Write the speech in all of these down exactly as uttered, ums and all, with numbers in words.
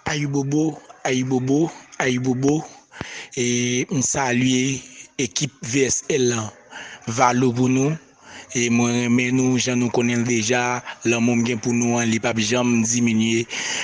Ayibobo, ayibobo, ayibobo. E m salye ekip V S L lan. Valo pou nou. E mwen renmen nou, jan nou konnen l deja. Lanmou m gen pou nou an, li p ap janm diminye.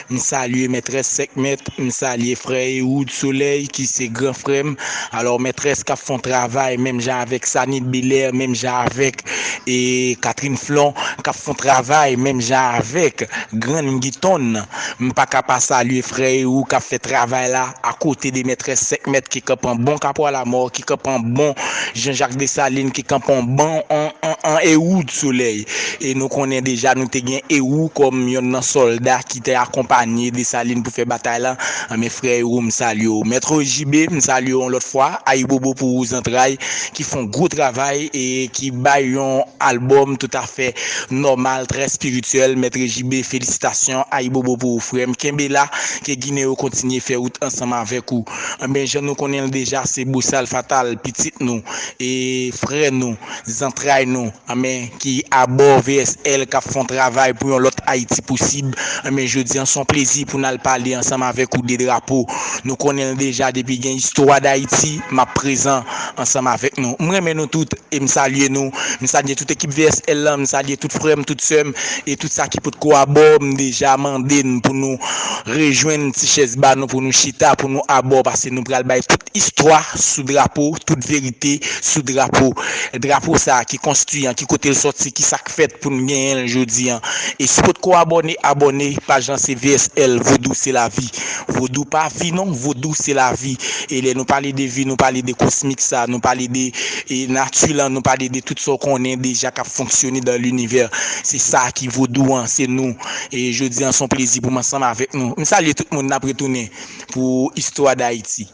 M salye mètrès senk mèt, m salye frè Ewood Solèy, ki se gran frè m. Alò, mètrès k ap fè yon travay, menm jan avèk Sanit Belè, menm jan avèk e Catherine Flon, k ap fè yon travay, menm jan avèk Grann Giton. M pa ka pa salye frè Ewood k ap fè travay la, akote de mètrès senk mèt ki kanpe an bon Kapwa Lamò, ki kanpe an bon Jean Jacques Dessalines, ki kanpe an bon an, an, an Ewood Solèy. E nou konnen deja nou te gen Ewood kòm yonn nan sòlda ki te akonpanye Dessalines pou fè batay la. Anben frè Ewood, m salye w. Mèt J B, m salye w yon lòt fwa. Ayibobo pou ou zantray ki fè yon gwo travay e ki bay yon albòm toutafè nòmal, trè espirityèl. Mèt J B, felisitasyon, ayibobo pou ou frè m. Kenbe la, ke Ginen yo kontinye fè wout ansanm avèk ou. Anben, jan nou konnen l deja, se Bosal Fatal, pitit nou, e frè nou, zantray nou, anben, ki abò V S L, k ap fè yon travay pou yon lòt Ayiti posib. Anben, jodi an, se yon plezi pou n al pale ansanm avèk ou de drapo. Nou konnen l deja, depi gen istwa Dayiti, m ap prezan ansanm avèk nou. M renmen nou tout e m salye nou. M salye tout ekip V S L lan, m salye tout frè m, tout sè m e tout sa ki potko abò. M deja mande n pou nou rejwenn ti chèz ba nou, pou nou chita, pou nou abò, paske nou pral bay tout istwa sou drapo, tout verite sou drapo. Drapo sa a ki konstwi an, ki kote l sòti, ki sa k fèt pou n genyen l jodi an. E si potko abòne, abòne. Paj lan se V S L, Vodou se lavi. Vodou pa vi non, Vodou se lavi. E lè nou pale de vi, nou pale de kosmik sa, nou pale de e nati lan, nou pale de tout sa w konnen deja k ap fonksyone dan linivè. Se sa ki Vodou an, se nou. E jodi an, se yon plezi pou m ansanm avèk nou. M salye tout moun, n ap retounen pou istwa Dayiti.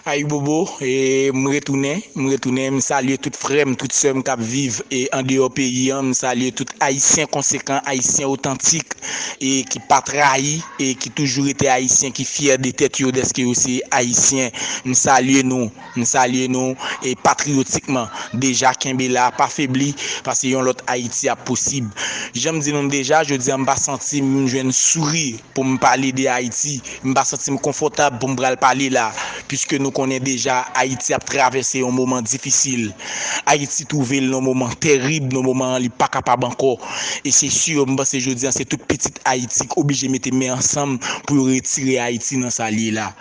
Ayibobo, e m retounen, m retounen, m salye tout frè m, tout sè m k ap viv e andeyò peyi an, m salye tout Ayisyen konsekan, Ayisyen otantik, e ki pa trayi, e ki toujou rete Ayisyen, ki fyè de tèt yo, dèske yo se Ayisyen. M salye nou, m salye nou, e patriyotikman. Deja kenbe la, pa febli, paske yon lòt Ayiti ap posib. Jan m di nou deja, jodi an m pa santi m jwenn souri pou m pale de Ayiti. M pa santi m konfòtab pou m pral pale la, piske nou konnen deja Ayiti ap travèse yon moman difisil. Ayiti twouve l nan moman tèrib, nan moman an li pa kapab ankò. E se si, m panse jodi an se tout pitit Ayiti k oblije mete men ansanm pou yo retire Ayiti nan sa l ye la.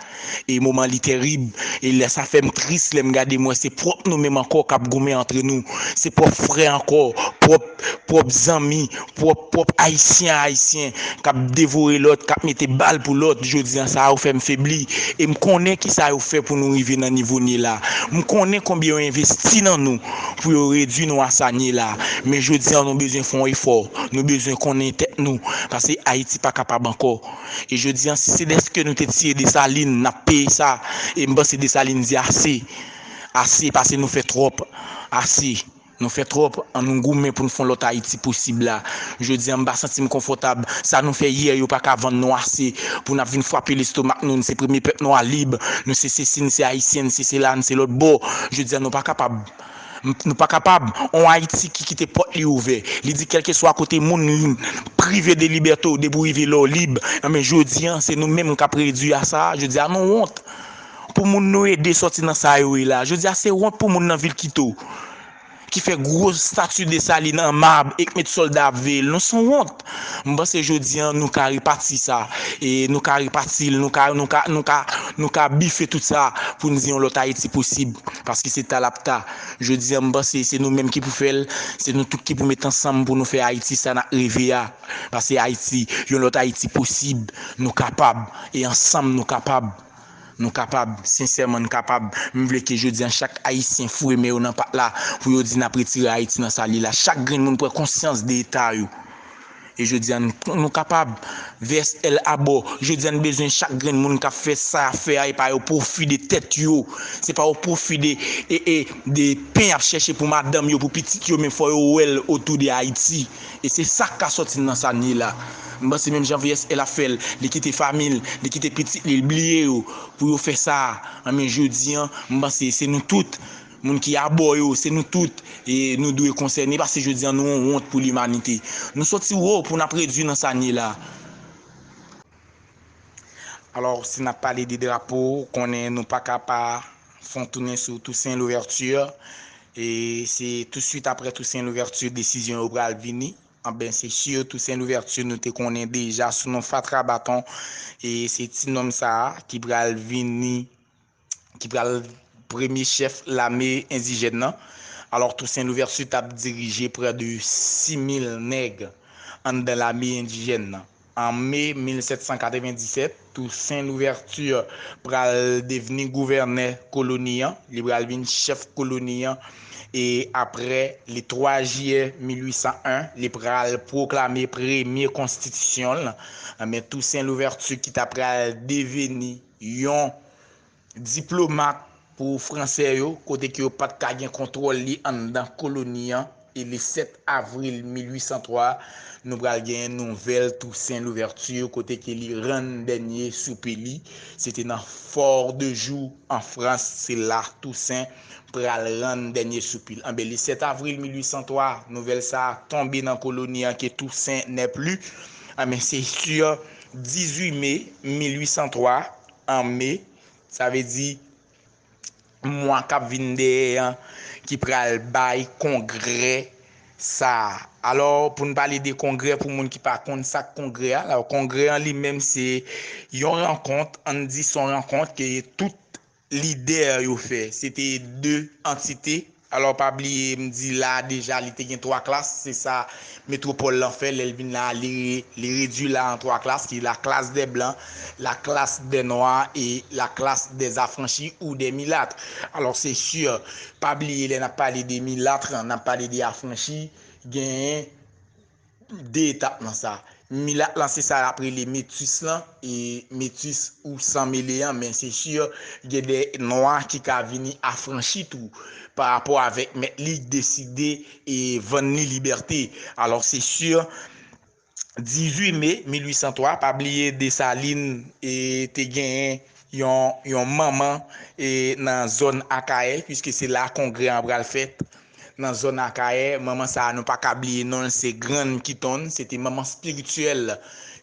E moman li tèrib, e lè sa fè m tris, lè m gade m wè se pwòp nou menm ankò k ap goumen antre nou, se pwòp frè ankò, pwòp, pwòp zanmi, pwòp, pwòp Ayisyen a Ayisyen k ap devore lòt, k ap mete bal pou lòt. Jodi an, sa yo fè m febli. E m konnen kisa yo fè pou nou rive nan nivo n ye la. M konnen konbyen yo envesti nan nou pou yo redui nou a sa n ye la. Men jodi an, nou bezwen fè yon efò. Nou bezwen konnen tèt nou. Paske Ayiti pa kapab ankò. E jodi an, si se dèske nou te tiye Desalin, n ap peye sa. E m panse Desalin di ase. Ase, paske nou fè twòp. Ase. Nou fè twòp, ann nou goumen pou n fè yon lòt Ayiti posib la. Jodi an, m pa santi m konfòtab. Sa nou fè yè, yo pa ka vann nou ase pou n ap vin frape lestomak nou. N se premye pèp nwa lib. Nou se sesi, n se ayisyen, n se sela, n se lòt bò. Jodi an, nou pa kapab. M- Nou pa kapab. On Ayiti ki kite pòt li ouvè. Li di kèlkeswa kote moun li prive de libète w, depi w rive la w lib. Enben, jodi an, se nou menm k ap redui a sa. Jodi an, nou wont. Pou moun nou ede sòti nan sa yo ye la. Jodi an, se wont pou moun nan vil Kito ki fè gwo stati Desalin an mab e k met sòlda ap veye l. Nou se yon wont. M panse jodi an, nou ka repati sa. E nou ka repati l, nou ka, nou ka, nou ka, nou ka bife tout sa pou n di yon lòt Ayiti posib. Paske se ta l ap ta. Jodi an, m panse se nou menm ki pou fè l. Se nou tout ki pou met ansanm pou nou fè Ayiti sa n ap reve a. Paske Ayiti, yon lòt Ayiti posib. Nou kapab. E ansanm, nou kapab. Nou kapab, sensèman n kapab. M vle ke jodi an chak Ayisyen foure men yo nan pat la pou yo di n ap retire Ayiti nan sa l ye la. Chak grenn moun pran konsyans de eta yo. E jodi an nou, nou kapab. V S L abò. Jodi an n bezwen chak grenn moun k ap fè sa y ap fè a, e pa yo pwofi de tèt yo. Se pa yo pwofi de, e, e, de pen y ap chèche pou madanm yo, pou pitit yo, men fò yo wè l otou de Ayiti. E se sa k ka sòti n nan sa n ye la. M panse menm jan V S L ap fè l, li kite fanmi l, li kite pitit li, li bliye yo pou yo fè sa a. Anben jodi an, m panse se nou tout. moun ki abò yo, se nou tout, e nou dwe konsène, paske jodi a nou yon wont pou limanite. Nou soti wo pou n ap redui nan sa n ye la. Alò, si n ap pale de drapo, konnen nou pa ka pa fè yon tounen sou Toussaint Louverture. E se tousuit apre Toussaint Louverture desizyon yo pral vini. Anben, se si Toussaint Louverture nou te konnen deja sou non Fatra Baton. E se ti nonm sa a ki pral vini, ki pral premye chèf lame endijèn nan. Alò, Toussaint Louverture t ap dirije prè de sis mil nèg anndan lame endijèn nan. An me mil sèt san katrevenndisèt, Toussaint Louverture pral devni gouvènè koloni an. Li pral vin chèf koloni an. E apre, le twa jiyè mil uit san en, li pral pwoklame premye konstitisyon l. Men Toussaint Louverture ki ta pral devni yon diplomat pou Fransè yo, kote ke yo pa t ka gen kontwòl li anndan koloni an. E le sèt avril mil uit san twa, nou pral gen nouvèl Toussaint Louverture, kote ke li rann dènye soupe li. Se te nan Fort de Joux, an Frans, se la Toussaint pral rann dènye soupe l. Anben, le sèt avril mil uit san twa, nouvèl sa a tonbe nan koloni an ke Toussaint n'est plus. Anben, se sur dizuit me mil uit san twa, an me, sa vle di mwa k ap vin dèyè an ki pral bay kongrè sa a. Alò, pou n pale de kongrè, pou moun ki pa konn sa k kongrè a, alò, kongrè an li menm se yon rankont, ann di se yon rankont ke tout lidè yo fè. Se te de antite. Alò, pa bliye, m di la deja, li te gen twa klas. Se sa, metwopòl lan fè, lè l vin la, li, li redui la an twa klas, ki la classe des blancs, la classe des noirs et la classe des affranchis ou des mulâtres. Alò, se si, pa bliye, lè n ap pale de milat, n ap pale de afranchi, genyen de etap nan sa. Milat lan, se sa y ap rele metis lan, e metis ou san mele an, men se si gen de nwa ki ka vini afranchi tou, pa rapò avèk mèt li deside e vann li libète. Alò, se si dizuit me mil uit san twa, pa bliye Desalin, e, te genyen yon, yon manman, e, nan zòn Akayè, piske se la kongrè an pral fèt. Nan zòn Akayè, manman sa a, nou pa ka bliye non l, se Grann Kiton, se te manman espirityèl,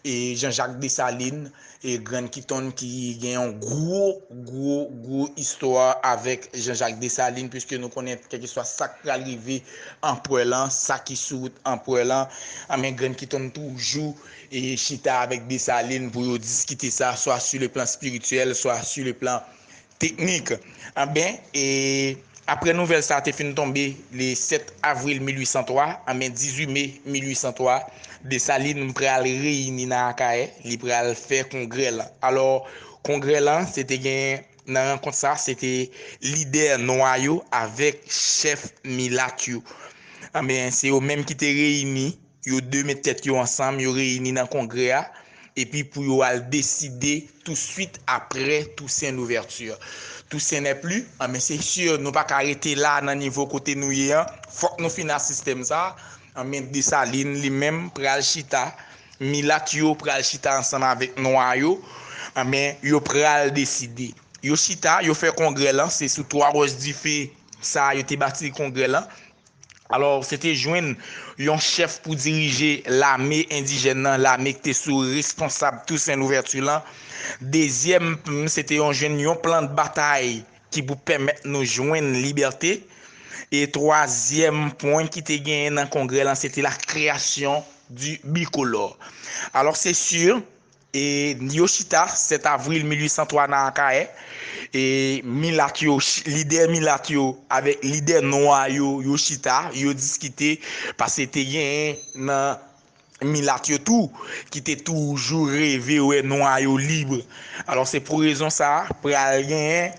e, Jean-Jacques Dessalines, e, Grann Kiton ki gen yon gwo, gwo, gwo istwa avèk Jean-Jacques Dessalines, piske nou konnen kèlkeswa sa k pral rive anperè lan, sa ki sou wout anperè lan, anben Grann Kiton toujou, e, chita avèk Dessalines pou yo diskite sa, swa sur le plan spirituel, swa sur le plan teknik. Anben, e, apre nouvèl sa a te fin tonbe le sèt avril mil uit san twa, anben dizuit me mil uit san twa, Desalin pral reyini nan Akayè, li pral fè kongrè lan. Alò, kongrè lan, se te gen, nan rankont sa, se te lidè nwa yo avèk chèf milat yo. Anben, se yo menm ki te reyini, yo de met tèt yo ansanm, yo reyini nan kongrè a, epi pou yo al deside tousuit apre Toussaint Louverture. Toussaint n'est plus, anben se si nou pa ka rete la nan nivo kote nou ye an, fòk nou fin a sistèm sa, anben Desalin li menm pral chita, milat yo pral chita ansanm avèk nwa yo, anben yo pral deside. Yo chita, yo fè kongrè lan, se sou Twa Wòch Dife sa yo te bati kongrè lan. Alò, se te jwenn yon chèf pou dirije lame endijèn nan, lame ki te sou responsab Toussaint Louverture lan. Dezyèm, se te yon jwenn yon plan de batay ki pou pèmèt nou jwenn libète. E twazyèm pwen ki te genyen nan kongrè lan, se te la création du bicolore. Alò, se si, e, yo chita sèt avril mil uit san twa nan Akayè. E milat yo, lidè milat yo avèk lidè nwa yo, yo chita, yo diskite, paske te genyen nan milat yo tou ki te toujou reve wè nwa yo lib. Alò, se pou rezon sa a, pral genyen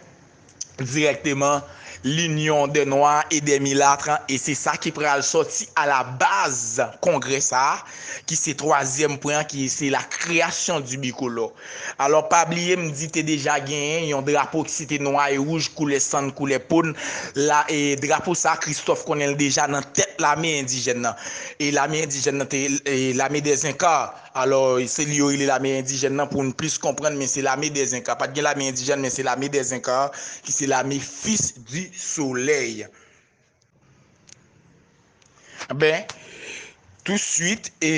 dirèkteman l'Union des Noirs et des Mulâtres, e se sa ki pral sòti a la baz kongrè sa a, ki se twazyèm pwen an, ki se la création du bicolore. Alò, pa bliye, m di te deja genyen yon drapo ki se te nwa e wouj, koulè sann, koulè po n. La, e drapo sa a, Christophe konnen l deja nan tèt lame endijèn nan. E lame endijèn nan te, e lame des Incas, Alò, se li yo rele lame endijèn nan pou n plis konprann, men se lame dèz Enka. Pa t gen lame endijèn, men se lame dèz Enka ki se lame Fils du Soleil. Ben, touswit, e,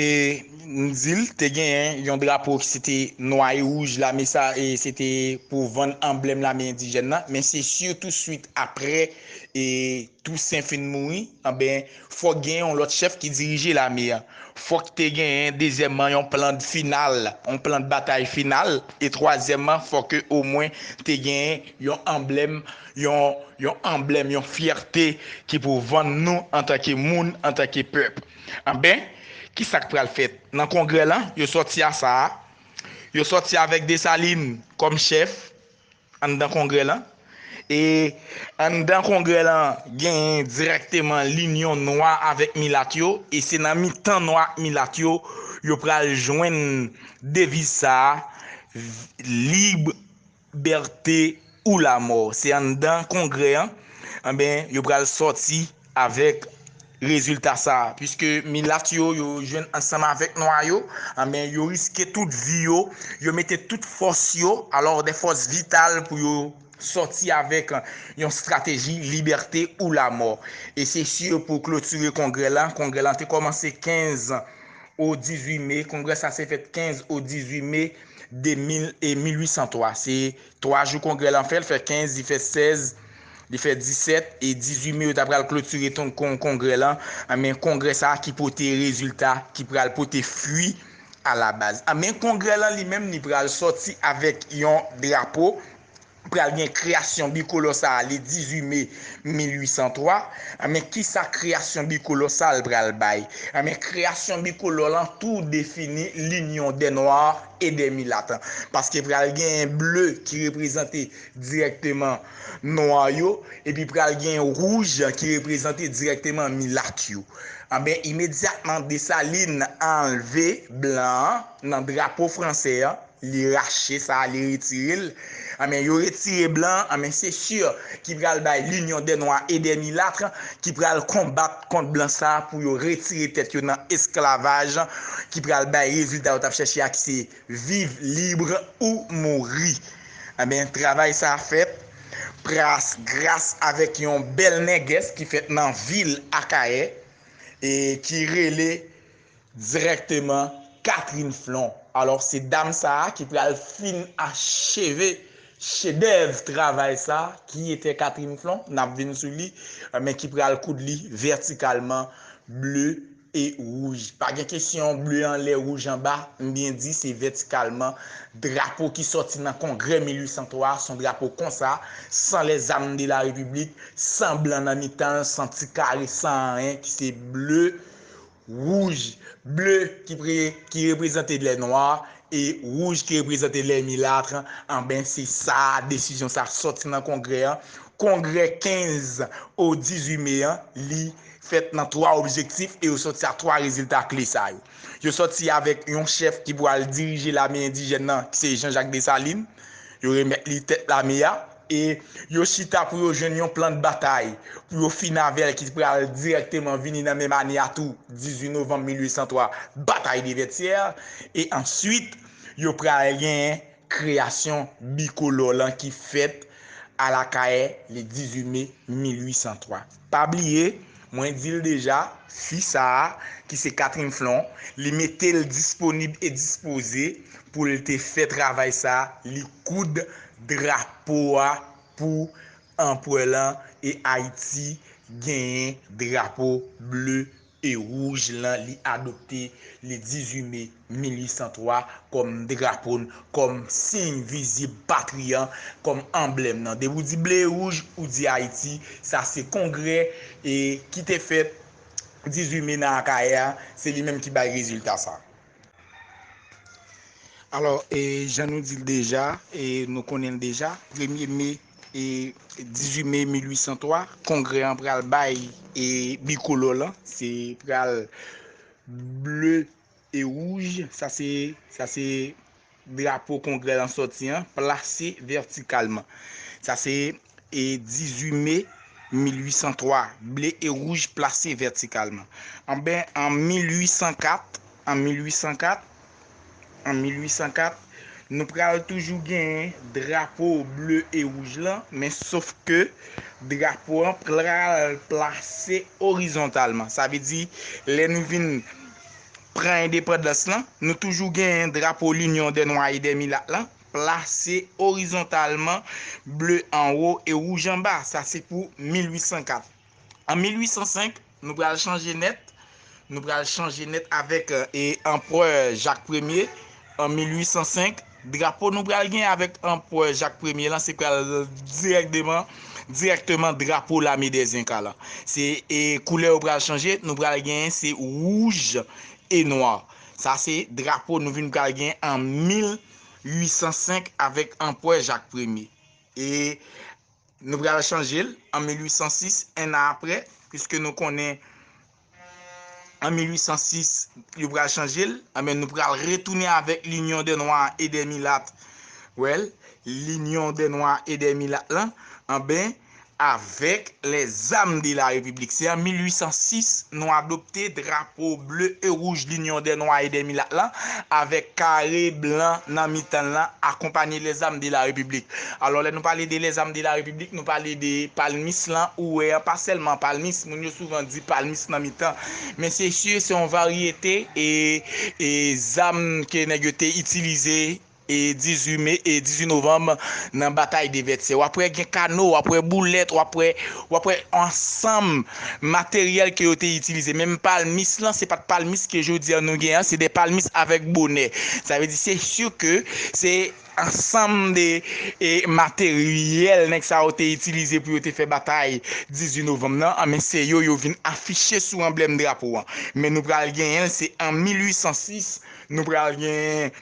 m di l, te genyen yon drapo ki se te nwa e wouj, lame sa, e se te pou vann anblèm lame endijèn nan, men se si touswit apre, e, Tousen fin mouri, anben, fòk gen yon lòt chèf ki dirije lame a. Fòk te genyen, dezyèmman, yon plan final, yon plan batay final, e twazyèmman, fòk ke omwen te genyen yon anblèm, yon, yon anblèm, yon fyète ki pou vann nou antanke moun, antanke pèp. Anben, ki sa k pral fèt? Nan kongrè lan, yo sòti a sa a, yo sòti avèk Desalin kòm chèf, anndan kongrè lan. E anndan kongrè lan, genyen dirèkteman linyon nwa avèk milat yo, e se nan mitan nwa ak milat yo, yo pral jwenn deviz sa a, libète ou lamò. Se anndan kongrè an, anben, yo pral sòti avèk rezilta sa a, piske milat yo, yo jwenn ansanm avèk nwa yo, anben, yo riske tout vi yo, yo mete tout fòs yo, alò de fòs vital pou yo sòti avèk yon estrateji libète ou lamò. E se si pou klotire kongrè lan, kongrè lan te kòmanse kenz o dizuit me, kongrè sa se fèt kenz o dizuit me de mil e mil uit san twa. Se twa jou kongrè lan fè, l fè kenz, li fè sèz, li fè disèt, e dizuit me yo ta pral klotire ton kon kongrè lan. Anben, kongrè sa ki pote rezilta, ki pral pote fwi a la baz. Anben, kongrè lan li menm, li pral sòti avèk yon drapo, pral gen kreyasyon bikolò sa a le dizuit me mil uit san twa. Anben, kisa kreyasyon bikolò sa a l pral bay? Anben, kreyasyon bikolò lan tou defini linyon dè nwa e dè milat. Paske pral gen ble ki reprezante dirèkteman nwa yo, epi pral gen wouj ki reprezante dirèkteman milat yo. Anben, imedyatman Desalin anlve blan an nan drapo fransè an, li rache sa, li retire l. Anben, yo retire blan, anben, se si ki pral bay linyon dè nwa e dè milat, ki pral konbat kont blan sa pou yo retire tèt yo nan esklavaj, ki pral bay rezilta yo t ap chèche a, ki se viv lib ou mouri. Anben, travay sa a fèt pras, gras avèk yon bèl nègès ki fèt nan vil Akayè, e ki rele dirèkteman Catherine Flon. Alò, se dam sa a ki pral fin acheve chedèv travay sa a. Qui était Catherine Flon? N ap vin sou li, men ki pral koud li vètikalman ble e wouj. Pa gen kesyon ble anlè, wouj anba, m byen di, se vètikalman. Drapo ki sòti nan kongrè mil uit san twa, se yon drapo konsa, sans les armes de la République, san blan nan mitan l, san ti kare, san anyen, ki se ble, wouj, ble ki pre-, ki reprezante lè nwa e wouj ki reprezante lè milat. Anben, se sa, desizyon sa sòti nan kongrè an. Kongrè kenz o dizuit me an, li fèt nan twa objektif e yo sòti a twa rezilta kle sa yo. Yo sòti avèk yon chèf ki pral dirije lame endijèn nan, ki se Jean Jacques Dessalines. Yo remèt li tèt lame a e yo chita pou yo jwenn yon plan de batay pou yo fin avè l, ki pral dirèkteman vini nan menm ane a tou, dizuit novanm mil uit san twa, batay de Vètyè. E answit, yo pral genyen kreyasyon bikolò lan ki fèt a Lakayè le dizuit me mil uit san twa. Pa bliye, mwen di l deja, fi sa a, ki se Catherine Flon, li mete l disponib e dispoze pou l te fè travay sa a, li koud drapo a pou anpwè lan e Ayiti genyen drapo ble e wouj lan li adopte le dizuit me mil uit san twa kòm drapo n, kòm siy vizib patri an, kòm anblèm nan. Depi w di ble e wouj, ou di Ayiti. Sa se kongrè e ki te fèt dizuit me nan Akayè a, se li menm ki bay rezilta sa. Alò, e, jan nou di l deja, e, nou konnen l deja, premye me e dizuit me mil uit san twa, kongrè an pral bay e bikolò lan, se pral ble e wouj, sa se, sa se drapo kongrè lan sòti an, plase vètikalman. Sa se e dizuit me mil uit san twa, ble e wouj plase vètikalman. Anben, an mil uit san kat, an mil uit san kat, an mil uit san kat, nou pral toujou genyen drapo ble e wouj lan, men sof ke drapo an pral plase orizontalman. Sa vle di, lè nou vin pran endepandans lan, nou toujou genyen drapo Linyon dè Nwa e dè Milat lan, plase orizontalman, ble anwo e wouj anba. Sa se pou mil uit san kat. An mil uit san senk, nou pral chanje nèt. Nou pral chanje nèt avèk, e, Anperè Jak Premye. An mil uit san senk, drapo nou pral gen avèk Anperè Jak Premye lan, se pral dirèkteman, dirèkteman drapo Lame dè Zenka lan. Se, e, koulè yo pral chanje, nou pral gen se wouj e nwa. Sa se drapo nou vin pral gen an mil uit san senk avèk Anperè Jak Premye. E nou pral chanje l an mil uit san sis, en an apre, piske nou konnen an mil uit san sis, yo pral chanje l, anben nou pral retounen avèk Linyon dè Nwa e dè Milat. Well, Linyon dè Nwa e dè Milat lan, anben, avèk lèzam de la Repiblik. Se an mil uit san sis nou adopte drapo ble e wouj Linyon dè Nwa e dè Milat lan, avèk kare blan nan mitan l lan, akonpanye lèzam de la Repiblik. Alò, lè nou pale de lèzam de la Repiblik, nou pale de palmis lan, ou wè an, pa sèlman palmis, moun yo souvan di palmis nan mitan, men se si se yon varyete e, e zam ke nèg yo te itilize e dizuit me, e dizuit novanm nan batay de Vètyè. W ap wè gen kano, w ap wè boulèt, w ap wè, w ap wè ansanm materyèl ke yo te itilize. Menm palmis lan, se pa t palmis ke jodi a nou gen an, se de palmis avèk bonè. Sa vle di, se si ke se ansanm de, e, materyèl nèg sa yo te itilize pou yo te fè batay dizuit novanm nan, anben se yo, yo vin afiche sou anblèm drapo an. Men nou pral genyen l, se an mil uit san sis, nou pral genyen,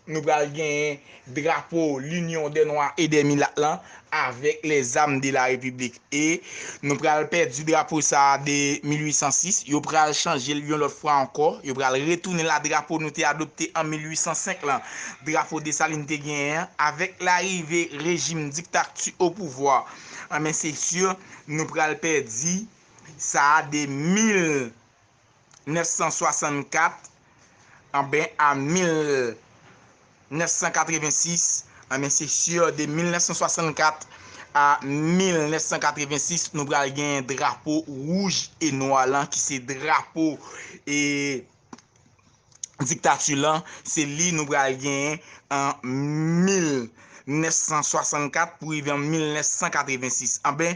nou pral genyen drapo Linyon dè Nwa e dè Milat lan avèk lèzam de la Repiblik. E nou pral pèdi drapo sa a de mil uit san sis, yo pral chanje l yon lòt fwa ankò, yo pral retounen l a drapo nou te adopte an mil uit san senk lan, drapo Desalin te genyen an, avèk larive rejim diktati o pouvwa. Anben, se si, nou pral pèdi sa a de mil nèf san swasannkat, anben, a mil nèf san katrevensis, anben, se si de mil nèf san swasannkat a mil nèf san katrevensis, nou pral gen drapo wouj e nwa lan, ki se drapo, e, diktati lan, se li nou pral genyen an mil nèf san swasannkat pou rive an mil nèf san katrevensis. Anben,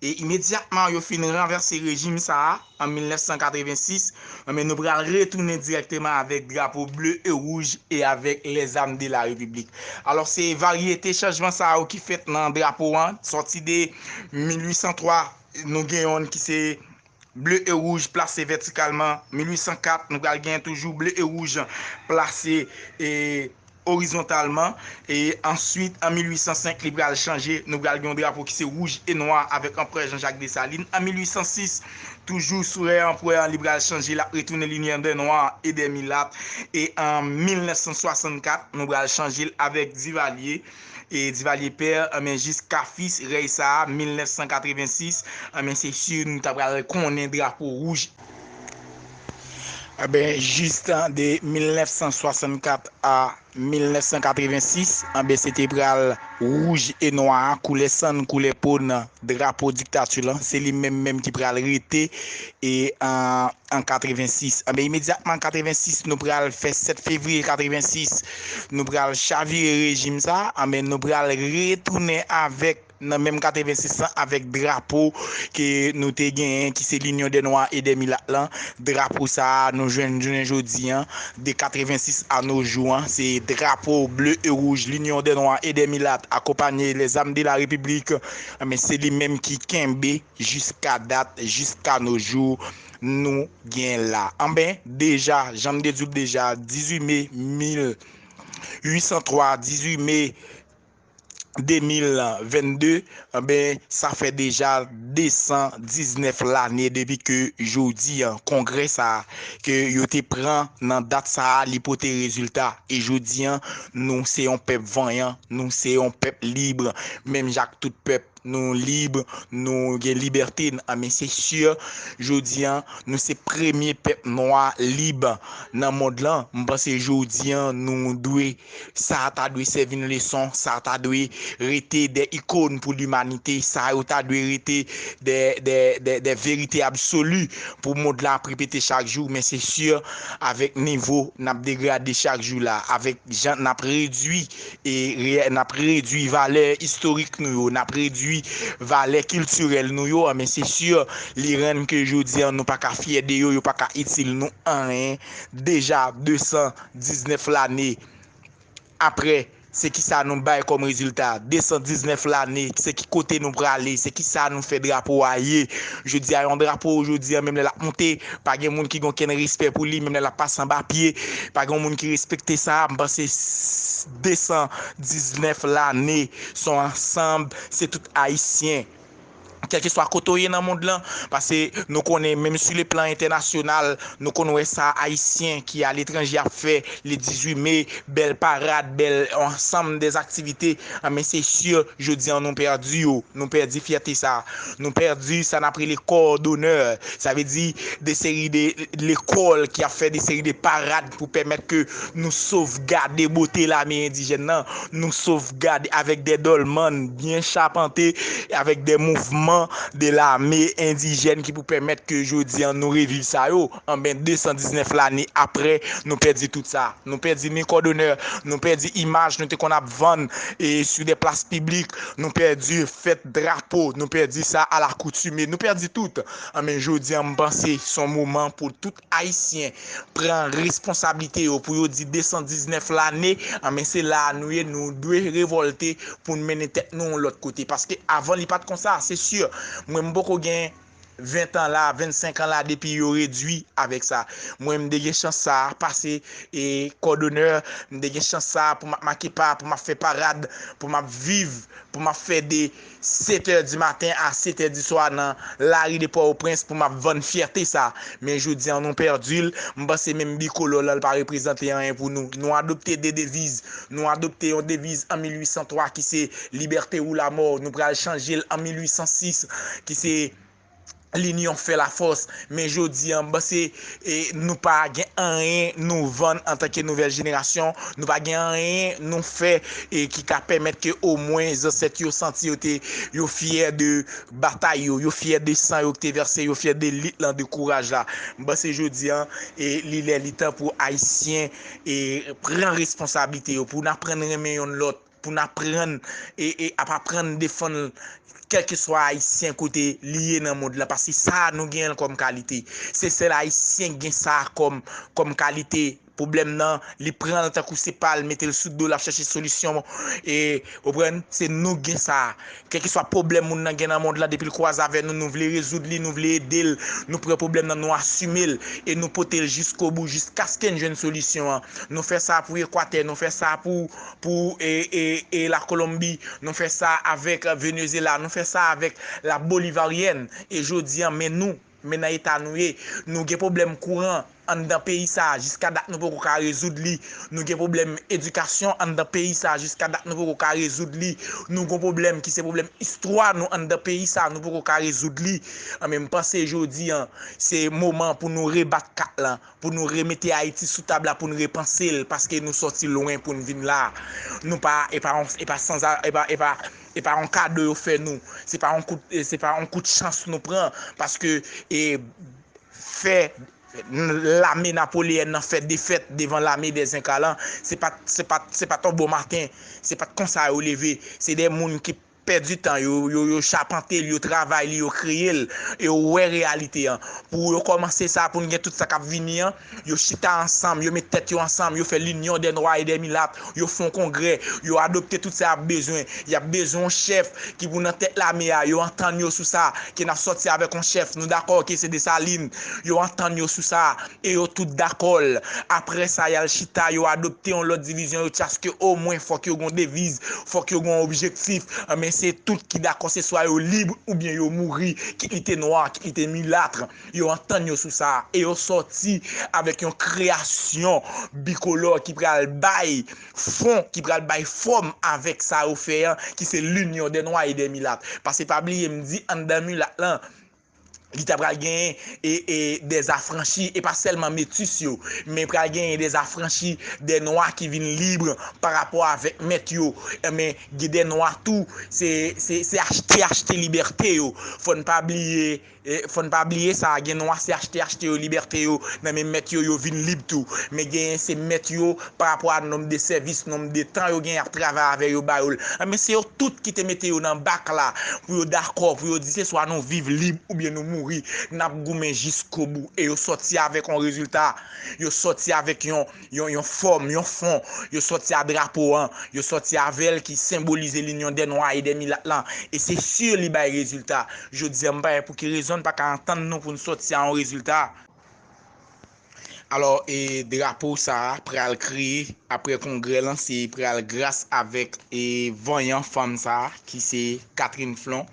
e imedyatman yo fin ranvèse rejim sa a, an mil nèf san katrevensis, anben, nou pral retounen dirèkteman avèk drapo ble e wouj e avèk lèzam de la Repiblik. Alò, se varyete chanjman sa yo ki fèt nan drapo an, sòti de mil uit san twa, nou gen yonn ki se ble e wouj plase vètikalman. Mil uit san kat, nou pral gen toujou ble e wouj plase, e, orizontalman. E answit, an mil uit san senk, li pral chanje. Nou pral gen yon drapo ki se wouj e nwa avèk Anperè Jean-Jacques Dessalines. An mil uit san sis, toujou sou rèy Anperè an, li pral chanje. L ap retounen Linyon dè Nwa e dè Milat. E an mil nèf san swasannkat, nou pral chanje l avèk Divalye. E Divalye pè, anben, jiska fis rèy sa a, mil nèf san katrevensis, anben, se si nou ta pral konnen drapo wouj. Anben, jis de mil nèf san swasannkat a mil nèf san katrevensis, anben, se te pral wouj e nwa a, koulè sann, koulè po nan drapo diktati lan. Se li menm menm ki pral rete e an an katrevensis. Anben, imedyatman an katrevensis, nou pral fè sèt fevriye katrevensis, nou pral chavire rejim sa, anben, nou pral retounen avèk, nan menm katrevensis lan, avèk drapo ke nou te genyen, ki se Linyon dè Nwa e dè Milat lan. Drapo sa a, nou jwenn jounen jodi an, de katrevensis a no jou an, se drapo ble e wouj, Linyon dè Nwa e dè Milat, akonpanye lèzam de la Repiblik, anben, se li menm ki kenbe jiska dat, jiska no jou, nou gen la. Anben, deja, jan m te di w deja, dizuit me mil uit san twa, dizuit me de mil vennde, anben, sa fè deja de san diznèf lane depi ke jodi an, kongrè sa a, ke yo te pran nan dat sa a, li pote rezilta. E jodi an, nou se yon pèp vanyan, nou se yon pèp lib, menm jan ak tout pèp nou lib, nou gen libète, men se si, jodi a, nou se premye pèp nwa lib nan mond lan. M panse jodi a, nou dwe, sa ta dwe sèvi n leson, sa ta dwe rete de ikòn pou limanite, sa yo ta dwe rete de, de, de, de verite absoli pou mond la ap repete chak jou, men se si, avèk nivo n ap degrade chak jou la, avèk jan n ap redui e reyè-, n ap redui valè istorik nou yo, n ap redui valè kiltirèl nou yo, men se si, li rann ke jodi a nou pa ka fyè de yo, yo pa ka itil nou anyen. Deja de san diznèf lane apre, se kisa nou bay kòm rezilta? De san diznèf lane, se ki kote nou prale? Se kisa nou fè drapo a ye? Jodi a, yon drapo, jodi a, menm lè l ap monte, pa gen moun ki gen okenn respè pou li, menm lè l ap pase anba pye, pa gen moun ki respekte sa. M panse s-, de san diznèf lane, se yon ansanm, se tout Ayisyen. Kèlkeswa kote w ye nan mond lan, paske nou konnen, menm sou le plan entènasyonal, nou konn wè sa Ayisyen ki aletranje ap fè le dizuit me, bèl parad, bèl ansanm de aktivite, men se si, jodi a, nou pèdi yo, nou pèdi fyète sa, nou pèdi sa n ap rele kò donè, sa vle di de seri de lekòl ki ap fè de seri de parad pou pèmèt ke nou sovgade bote lame endijèn nan, nou sovgade avèk de dòlmann byen chapante, avèk de mouvman de lame endijèn ki pou pèmèt ke jodi a nou reviv sa yo. Anben, de san diznèf lane apre, nou pèdi tout sa. Nou pèdi ni kò donè, nou pèdi imaj nou te konn ap vann e sou de plas piblik, nou pèdi fèt drapo, nou pèdi sa alakoutime, nou pèdi tout. Anben, jodi a, m panse se yon moman pou tout Ayisyen pran responsablite yo, pou yo di de san diznèf lane, anben, se la a nou ye, nou dwe revòlte pou n mennen tèt nou yon lòt kote. Paske avan li pa t konsa, se si. Mwen, m poko gen ven tan la, vennsenk an la depi yo redui avèk sa. Mwen, m te gen chans sa a pase e kò donè, m te gen chans sa a pou m ap make pa, pou m ap fè parad, pou m ap viv, pou m ap fè de sèt è di maten a sèt è di swa nan lari de Pòtoprens pou m ap vann fyète sa. Men jodi a, nou pèdi l. M panse menm bikolò la, l pa reprezante anyen pou nou. Nou adopte de deviz. Nou adopte yon deviz an mil uit san twa ki se Liberté ou la mort. Nou pral chanje l an mil uit san sis ki se L'union fait la force. Men jodi a, m panse, e, nou pa gen anyen nou vann antanke nouvèl jenerasyon. Nou pa gen anyen nou fè, e, ki ka pèmèt ke omwen zansèt yo santi yo te, yo fyè de batay yo, yo fyè de san yo ki te vèse, yo fyè de lit lan, de kouraj la. M panse jodi a, e, li lè, li tan pou Ayisyen, e, pran responsablite yo, pou n aprann renmen yonn lòt, pou n aprann, e, e, ap aprann defann kèlkeswa Ayisyen kote li ye nan mond lan, paske sa a nou genyen l kòm kalite. Se sèl Ayisyen ki gen sa a kòm, kòm kalite. Pwoblèm nan, li pran l tankou se pa l, mete l sou do l, ap chèche solisyon. E, ou konprann? Se nou ki gen sa a. Kèlkeswa pwoblèm moun nan gen nan mond lan, depi l kwaze avè nou, nou vle rezoud li, nou vle ede l, nou pran pwoblèm nan, nou asime l, e nou pote l jiskobou, jiskaske n jwenn solisyon an. Nou fè sa pou Ekwatè, nou fè sa pou, pou, e, e, e, Lakolonbi, nou fè sa avèk Venezyela, nou fè sa avèk la Bolivaryèn. E jodi a, men nou, men nan eta nou ye, nou gen pwoblèm kouran anndan peyi sa a, jiska dat nou poko ka rezoud li. Nou gen pwoblèm edikasyon anndan peyi sa a, jiska dat nou poko ka rezoud li. Nou gen pwoblèm ki se pwoblèm istwa nou anndan peyi sa a, nou poko ka rezoud li. Anben, m panse jodi a, se moman pou nou rebat kat lan, pou nou remete Ayiti sou tab la, pou n repanse l, paske nou sòti lwen pou n vin la. Nou pa, e pa yon, e pa sanza-, e pa, e pa, e pa yon kado yo fè nou. Se pa yon kout, e se pa yon kout chans nou pran, paske, e, fè lame napoleyèn nan fè defèt devan lame dèzenka lan, se pa t, se pa t, se pa t yon bon maten, se pa t konsa yo leve. Se de moun ki pèdi tan yo, yo, yo chapante l, yo travay li, yo kreye l, e yo wè reyalite an. Pou yo kòmanse sa, pou n gen tout sa k ap vini an, yo chita ansanm, yo met tèt yo ansanm, yo fè l'union des noirs et des mulattes, yo fè yon kongrè, yo adopte tout sa y ap bezwen. Y ap bezwen yon chèf ki pou nan tèt lame a, yo antann yo sou sa, ke n ap sòti avèk yon chèf, nou dakò ke se Desalin, yo antann yo sou sa, e yo tout dakò l. Apre sa, y al chita, yo adopte yon lòt divizyon, yo di aske omwen fòk yo gen yon deviz, fòk yo gen yon objektif. Anben, Se tout ki dakò se swa yo lib oubyen yo mouri, kit li te nwa, kit li te milat. Yo antann yo sou sa e yo sòti avèk yon kreyasyon bikolò ki pral bay fon, ki pral bay fòm avèk sa yo fè an, ki se linyon dè nwa e dè milat. Paske pa bliye m di anndan milat lan, li ta pral genyen e, e dè afranchi, e pa sèlman metis yo, men pral genyen dè afranchi, dè nwa ki vin lib pa rapò avèk mèt yo. Men gen dè nwa tou, se, se, se achte, achte libète yo. Fò n pa bliye, e, fò n pa bliye sa, gen nwa se achte, achte yo libète yo nan men mèt yo, yo vin lib tou. Men genyen se mèt yo pa rapò a nonb de sèvis, nonb de tan yo genyen ap travay avè yo, ba yo l. Men se yo tout ki te mete yo nan bak la pou yo dakò, pou yo di se swa nou viv lib oubyen nou mouri. N ap goumen jiskobou. E yo sòti avèk yon rezilta. Yo sòti avèk yon, yon, yon fòm, yon fon. Yo sòti a drapo an. Yo sòti avè l ki senbolize linyon dè nwa e dè milat lan. E se si li bay rezilta. Jodi a, m pa wè pou ki rezon n pa ka antann nou pou n sòti a yon rezilta. Alò, e drapo sa a pral kreye apre kongrè lan, se pral gras avèk e vanyan fanm sa a, ki se Catherine Flon,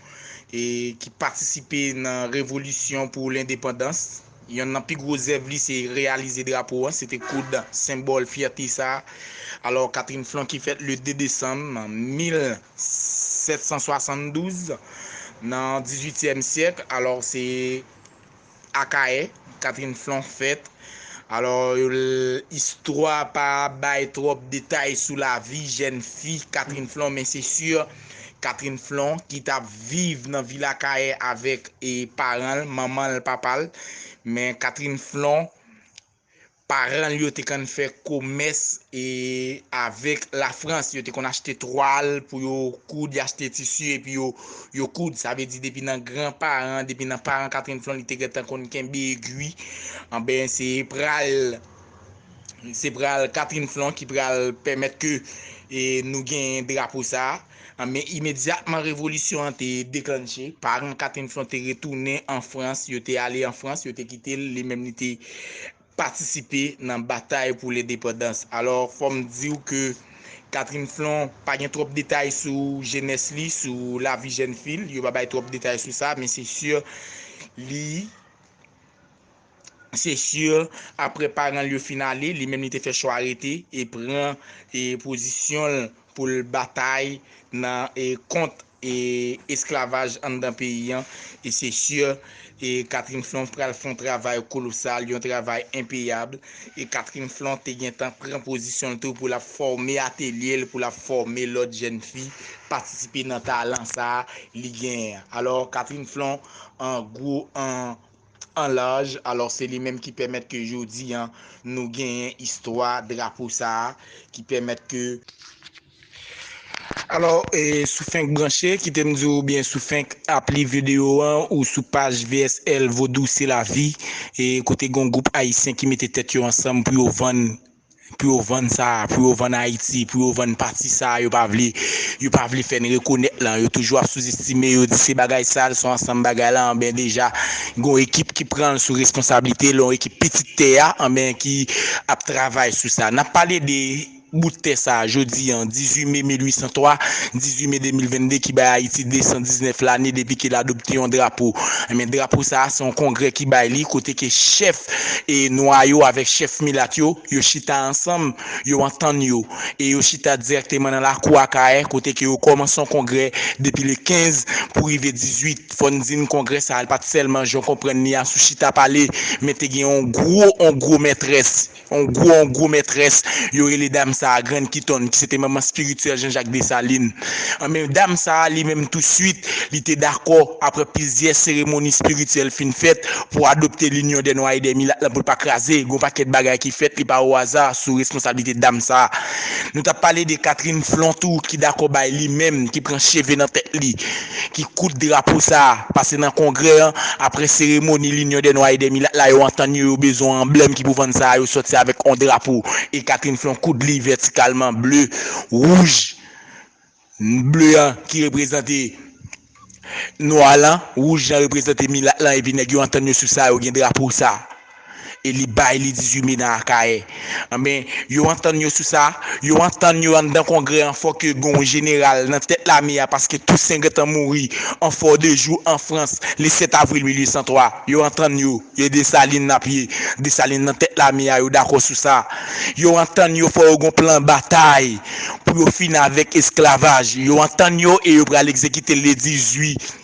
e ki patisipe nan revolisyon pou lendepandans. Yonn nan pi gwo zèv li se reyalize drapo an, se te koud senbòl fyète sa a. Alò, Catherine Flon ki fèt le de desanm mil sèt san swasanndouz nan dizuityèm syèk. Alò, se Akayè, Catherine Flon fèt. Alò, l-, istwa pa bay twòp detay sou lavi jèn fi Catherine Flon, men se si Catherine Flon ki t ap viv nan vil Akayè avèk e paran l, manman l, papa l. Men Catherine Flon, paran l yo te konn fè komès e avèk Lafrans. Yo te konn achte twal pou yo koud, y achte tisi epi yo, yo koud. Sa vle di depi nan gran paran, depi nan paran Catherine Flon, li te gentan konn kenbe egwi. Anben, se pral, se pral Catherine Flon ki pral pèmèt ke e, nou genyen drapo sa a. Men imedyatman revolisyon an te deklanche, paran Catherine Flon te retounen an Frans, yo te ale an Frans, yo te kite l, li menm li te patisipe nan batay pou lendepandans. Alò, fò m di w ke Catherine Flon pa gen twòp detay sou jenès li, sou lavi jèn fi l, yo pa bay twòp detay sou sa, men se si li, se si apre paran l yo fin ale, li menm li te fè chwa rete e pran e pozisyon l pou l batay nan e kont e esklavaj anndan peyi an. E se si e Catherine Flon pral fè yon travay kolosal, yon travay enpeyab. E Catherine Flon te gentan pran pozisyon l tou pou l ap fòme atelye l, pou l ap fòme lòt jèn fi, patisipe nan talan sa a li genyen an. Alò, Catherine Flon, an gwo, an, an laj, alò se li menm ki pèmèt ke jodi an nou genyen istwa drapo sa a, ki pèmèt ke Alò, e, si w fenk branche, kite m di w, oubyen si w fenk ap li videyo an, ou sou paj V S L Vodou se lavi, e kote gen yon gwoup ayisyen ki mete tèt yo ansanm pou yo vann, pou yo vann sa, pou yo vann Ayiti, pou yo vann pati sa, yo pa vle, yo pa vle fè n rekonèt lan, yo toujou ap souzestime, yo di se bagay sal, se yon ansanm bagay la, anben deja, gen yon ekip ki pran l sou responsablite l, yon ekip pitit tè a, anben ki ap travay sou sa. N ap pale de bout tè sa a, jodi an, dizuit me mil uit san twa, dizuit me de mil venn de, ki bay Ayiti de san diznèf lane depi ke l adopte yon drapo. Enben, drapo sa a, se yon kongrè ki bay li, kote ke chèf e nwa yo avèk chèf milat yo, yo chita ansanm, yo antann yo, e yo chita dirèkteman nan lakou Akayè, kote ke yo kòmanse yon kongrè depi le kenz pou rive dizuit. Fò n di n kongrè sa a, li pa t sèlman jan w konprann li a, sou chita pale, men te gen yon gwo, yon gwo mètrès. Yon gwo, yon gwo mètrès, yo rele dam sa a Grann Kiton, ki se te manman espirityèl Jean Jacques Dessalines. Anben, dam sa a, li menm, touswit, li te dakò, apre plizyè seremoni espirityèl fin fèt, pou adopte linyon dè nwa e dè milat lan, pou l pa kraze. Gen yon pakèt bagay ki fèt, li pa o aza, sou responsablite dam sa a. Nou t ap pale de Catherine Flon tou, ki dakò bay li menm, ki pran cheve nan tèt li, ki koud drapo sa a, pase nan kongrè an, apre seremoni linyon dè nwa e dè milat la, yo antann yo, yo bezwen yon anblèm ki pou vann sa a, yo sòti avèk yon drapo. E Catherine Flon koud li vètikalman, ble, wouj, ble an ki reprezante nwa lan, wouj lan reprezante milat lan, epi nèg yo antann yo sou sa, yo gen drapo sa a. e li bay li dizuit me nan Akayè. Anben, yo antann yo sou sa, yo antann yo anndan kongrè an, fòk yo gen yon jeneral nan tèt lame a, paske Tousen gentan mouri an Fò de Jou an Frans, le sèt avril mil uit san twa. Yo antann yo, e Desalin n ap ye. Desalin nan tèt lame a, yo dakò sou sa. Yo antann yo, fò yo gen plan batay pou yo fini avèk esklavaj. Yo antann yo e yo pral egzekite l le dizuit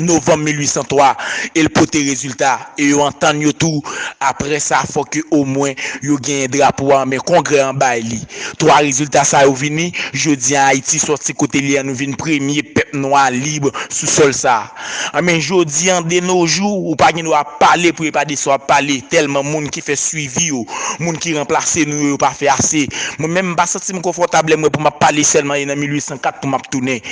novanm mil uit san twa, e l pote rezilta. E yo antann yo tou, apre sa, fòk yo omwen yo genyen drapo a, men kongrè an bay li. Twa rezilta sa yo vini, jodi a Ayiti sòti kote li an, nou vin premye pèp nwa lib sou sòl sa a. Anben, jodi an, de nos jours, ou pa gen dwa pale pou e pa de sa w ap pale, tèlman moun ki fè swivi yo, moun ki ranplase nou yo, yo pa fè ase. Mwen menm, m pa santi m konfòtab lè m wè pou m ap pale sèlman e nan mil uit san kat pou m ap tounen.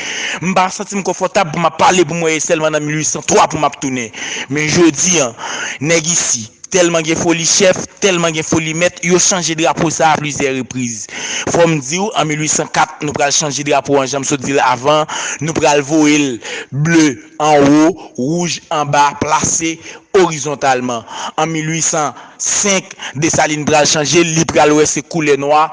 M pa santi m konfòtab pou m ap pale pou m wè e sèlman nan mil uit san twa pou m ap tounen. Men jodi an, nèg isi, tèlman gen foli chèf, tèlman gen foli mèt, yo chanje drapo sa a plizyè repriz. Fò m di w, an mil uit san kat, nou pral chanje drapo an, jan m sot di l avan, nou pral voye l ble anwo, wouj anba, plase orizontalman. An mil uit san senk, Desalin pral chanje l, li pral wè se koulè nwa,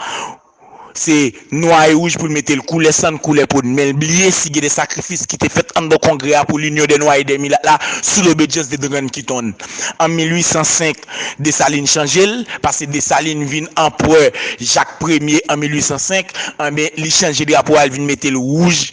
se nwa e wouj pou l mete l, koulè sann, koulè poud. Men l bliye si gen de sakrifis ki te fèt anndan kongrè a pou L'Union des Noirs et des Mulattes la, sou lobedyans de Drenn Kiton. An mil uit san senk, Desalin chanje l, paske Desalin vin anperè Jak Premye an mil uit san senk, anben, li chanje drapo a, l vin mete l wouj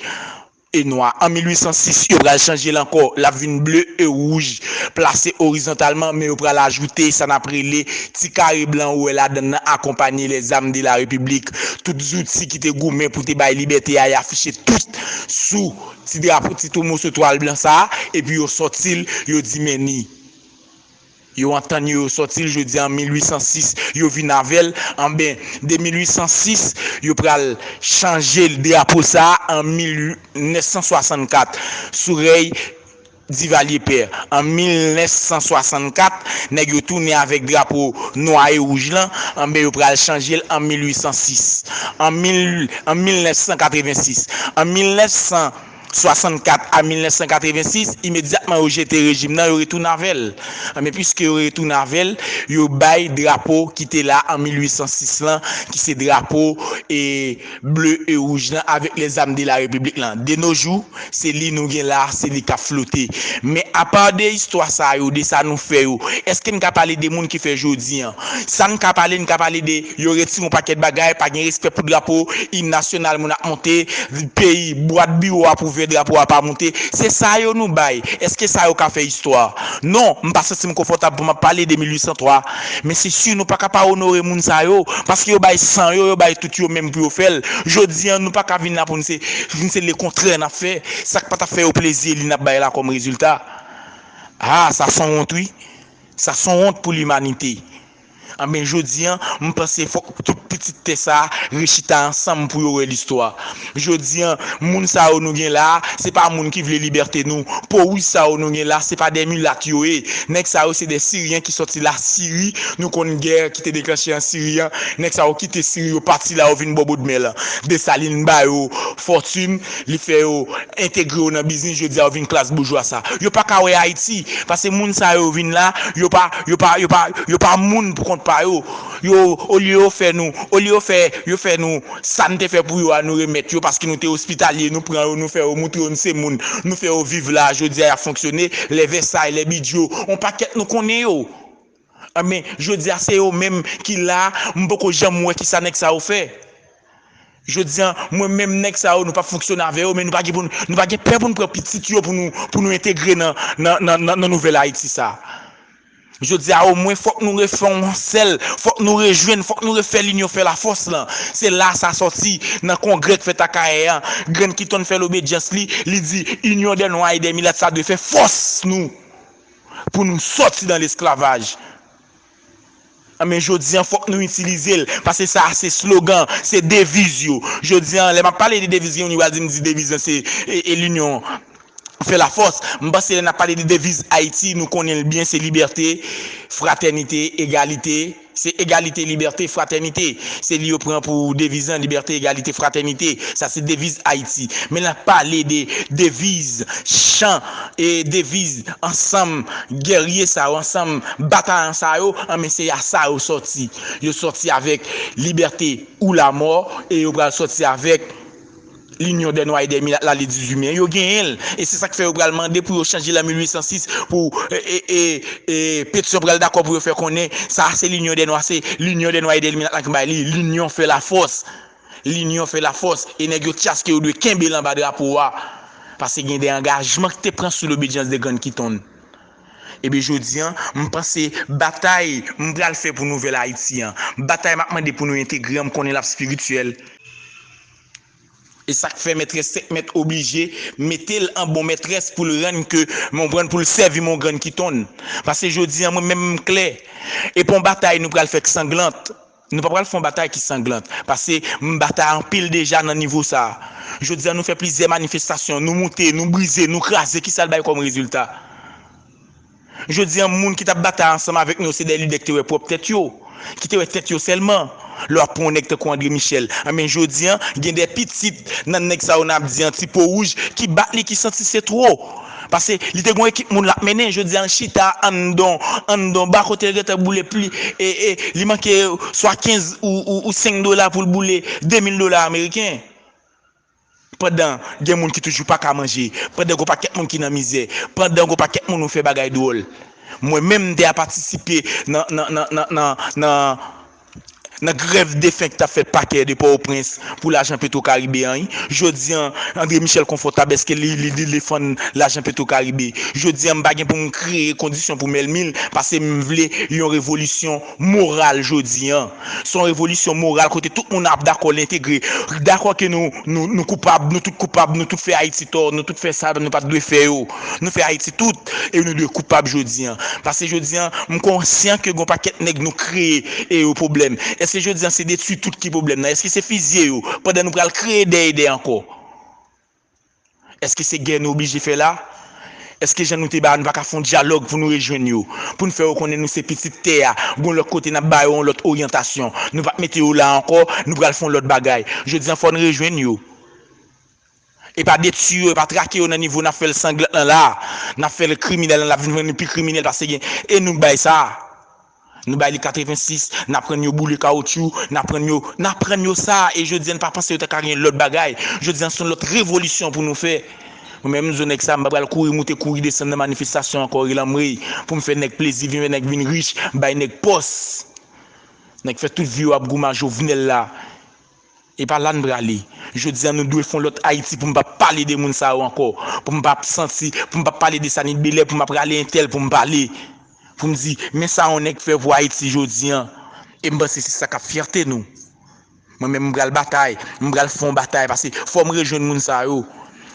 e nwa. An mil uit san sis, yo pral chanje l ankò. L ap vin ble e wouj, plase orizontalman, men yo pral ajoute sa n ap rele ti kare blan ou wè ladan l nan, accompagné les armes de la République. Tout zouti ki te goumen pou te bay libète a, y afiche tout sou ti drapo, ti tou moso twal blan sa a, epi yo sòti l, yo di men ni. Yo antann yo, yo sòti l jodi an mil uit san sis, yo vin avè l. Anben, de mil uit san sis, yo pral chanje drapo sa a an mil nèf san swasannkat, sou rèy Divalye Pè. An mil nèf san swasannkat, nèg yo tounen avèk drapo nwa e wouj lan, anben, yo pral chanje l an mil uit san sis. An mil, an mil nèf san katrevensis. An mil nèf san swasannkat a mil nèf san katrevensis, imedyatman yo jete rejim nan, yo retounen avè l. Anben, piske yo retounen avè l, yo bay drapo ki te la an mil uit san sis lan, ki se drapo e ble e wouj lan avèk les armes de la République lan. De nos jours, se li nou gen la, se li k ap flote. Men apa de istwa sa yo, de sa nou fè yo, èske n ka pale de moun ki fè jodi an? Sa n ka pale, n ka pale de yo retire yon pakèt bagay, pa gen respè pou drapo, im nasyonal, moun ap monte, peyi, bwat biwo ap ouvè, drapo a pa monte. Se sa yo nou bay. Èske sa yo ka fè istwa? Non, m pa santi m konfòtab pou m ap pale de mil uit san twa. Men se si nou pa ka pa onore moun sa yo, paske yo bay san yo, yo bay tout yo menm pou yo fè l. Jodi an, nou pa ka vin la pou n se, vin se lekontrè n ap fè. Sa k pa t ap fè yo plezi, li n ap bay la kòm rezilta. Ah, sa s on wont, wi. Sa s on wont pou limanite. Anben, jodi an, m panse fòk tout pitit tè sa a rechita ansanm pou yo wè listwa. Jodi an, moun sa yo nou gen la a, se pa moun ki vle libète nou. Powis sa yo nou gen la, se pa de milat yo ye. Nèg sa yo se de Siryen ki sòti Lasiri. Nou konn gè ki te deklanche an Siri an. Nèg sa yo kite Siri, yo pati la, yo vin bò Bodmè lan. Desalin ba yo fòtin, li fè yo entegre yo nan biznis, jodi a yo vin klas boujwa sa. Yo pa ka wè Ayiti, paske moun sa yo vin la, yo pa, yo pa, yo pa, yo pa moun pou kont pa yo. Yo, olye yo fè nou, olye yo fè, yo fè nou sa n te fè pou yo a, nou remèt yo, paske nou te ospitalye, nou pran yo, nou fè yo, moutre yo n se moun, nou fè yo viv la, jodi a y ap fonksyone, lè Vèsay, lè Bidjo, on pakèt nou konnen yo. Anben, jodi a se yo menm ki la, m poko janm wè kisa nèg sa yo fè. Jodi a, mwen menm nèg sa yo, nou p ap fonksyone avè yo, men nou pa gen pou n, nou pa gen pè pou n pran pitit yo pou nou, pou nou entegre nan, nan, nan, nan, nan nouvèl Ayiti sa. Jodi a, omwen, fòk nou refè yon sèl, fòk nou rejwenn, fòk nou refè linyon fè lafòs lan. Se la sa sòti nan kongrè k fèt Akayè an. Grenn Kiton fè lobedyans li, li di, Union des Noirs et des Mulattes, sa dwe fè fòs nou pou nou sòti nan lesklavaj. Anben, jodi an, fòk nou itilize l, paske sa a se slogan, se deviz yo. Jodi an, lè m ap pale de deviz, gen moun ki pral di m, di deviz lan se, e, e linyon fè lafòs. M panse lè n ap pale de deviz Ayiti, nou konnen l byen, se libète, fratènite, egalite, Se egalite, libète, fratènite. Se li yo pran pou deviz lan, libète, egalite, fratènite. Sa se deviz Ayiti. Men n ap pale de deviz, chan, e deviz ansanm gèrye sa yo, ansanm batayan sa yo, anben se a sa yo sòti. Yo sòti avèk libète ou lamò, e yo pral sòti avèk L'Union des Noirs et des Milates la le dizuit me. Yo genyen l. E se sa k fè yo pral mande pou yo chanje l an mil uit san sis pou e, e, e, e, Petion pral dakò pou yo fè konnen sa se L'Union des Noirs, se L'Union des Noirs et des Milates la ki bay li. Linyon fè lafòs. Linyon fè lafòs. E nèg yo tchaske yo dwe kenbe l anba drapo a. Paske gen de angajman ki te pran sou lobedyans de grann kitonn. Ebyen jodi an, m panse batay m pral fè pou nouvèl Ayiti an, batay m ap mande pou nou entegre an, m konnen l ap espirityèl. E sa k fè mètrès sèt mèt oblije mete l an bon mètrès pou l rann ke m konprann pou l sèvi m yon grann kitonn. Paske jodi an, mwen menm m klè. E pa yon batay nou pral fè k sanglant. Nou pa pral fè yon batay ki sanglant. Paske m batay anpil deja nan nivo sa a. Jodi an, nou fè plizyè manifestasyon, nou moute, nou brize, nou kraze. Kisa l bay kòm rezilta? Jodi an, moun ki t ap batay ansanm avèk nou, se de lidè ki te wè pwòp tèt yo, ki te wè tèt yo sèlman. Lè w ap pran yon nèg tankou André Michel, anben jodi an, gen de pitit nan nèg sa yo n ap di an ti po wouj, ki bat li, ki santi se twò. Paske li te gen yon ekip moun l ap mennen, jodi an, l chita anndan, anndan ba kote l gentan boule pli, e, e, li manke swa kenz ou, ou, ou senk dola pou l boule de mil dola ameriken. Pandan gen moun ki toujou pa ka manje, pandan gon pakèt moun ki nan mizè, pandan gon pakèt moun ou fè bagay dwòl. Mwen menm m te a patisipe nan, nan, nan, nan, nan, nan, nan grèv de fen ki t ap fèt pakè de Pòtoprens pou lajan Petro Karibe an, wi. Jodi an, André Michel konfòtab, èske li, li, li defann lajan Petro Karibe? Jodi an, m pa gen pou m kreye kondisyon pou Mèlmil, paske m vle yon revolisyon moral jodi an. Se yon revolisyon moral kote tout moun ap dakò l entegre. Dakò ke nou, nou, nou koupab, nou tout koupab, nou tout fè Ayiti tò, nou tout fè sa nou pa t dwe fè yo. Nou fè Ayiti tout, e nou dwe koupab jodi an. Paske jodi an, m konsyan ke gon pakèt nèg nou kreye e yo pwoblèm. Èske jodi an se detwi tout ki pwoblèm nan? Èske se fizye yo? Pandan nou pral kreye dèyè dèyè ankò. Èske se gè nou oblije fè la? Èske jan nou te ba yo, nou pa ka fè yon dyalòg pou nou rejwenn yo? Pou n fè yo konnen nou se pitit tè a, gon lòt kote n ap ba yo yon lòt oryantasyon. Nou p ap mete yo la ankò, nou pral fè yon lòt bagay. Jodi an, fò n rejwenn yo. E pa detwi yo, e pa trake yo nan nivo n ap fè l sanglant lan la. N ap fè l kriminèl lan, l ap vin vin pi kriminèl paske gen, e nou k bay sa. Nou bay li katrevensis, n aprann yo boule kawotchou, n aprann yo, n aprann yo sa, e jodi an n pa panse yo ta ka gen lòt bagay. Jodi an se yon lòt revolisyon pou nou fè. Mwen menm m di w nèg sa, m pa pral kouri moute, kouri desann nan manifestasyon ankò, relanmwey, pou m fè nèg plezi, vin fè nèg vin rich, bay nèg pòs. Nèg fè tout vi yo ap goumen a Jovenel la. E pa la n prale. Jodi an nou dwe fè yon lòt Ayiti pou m p ap pale de moun sa yo ankò. Pou m p ap santi, pou m p ap pale de Sanit Belè, pou m ap rale entèl pou m pale. Pou m di, men sa yon nèg fè pou Ayiti jodi an. E m panse se sa k ap fyète nou. Mwen menm m pral batay, m pral fè yon batay, paske fò m rejwenn moun sa yo.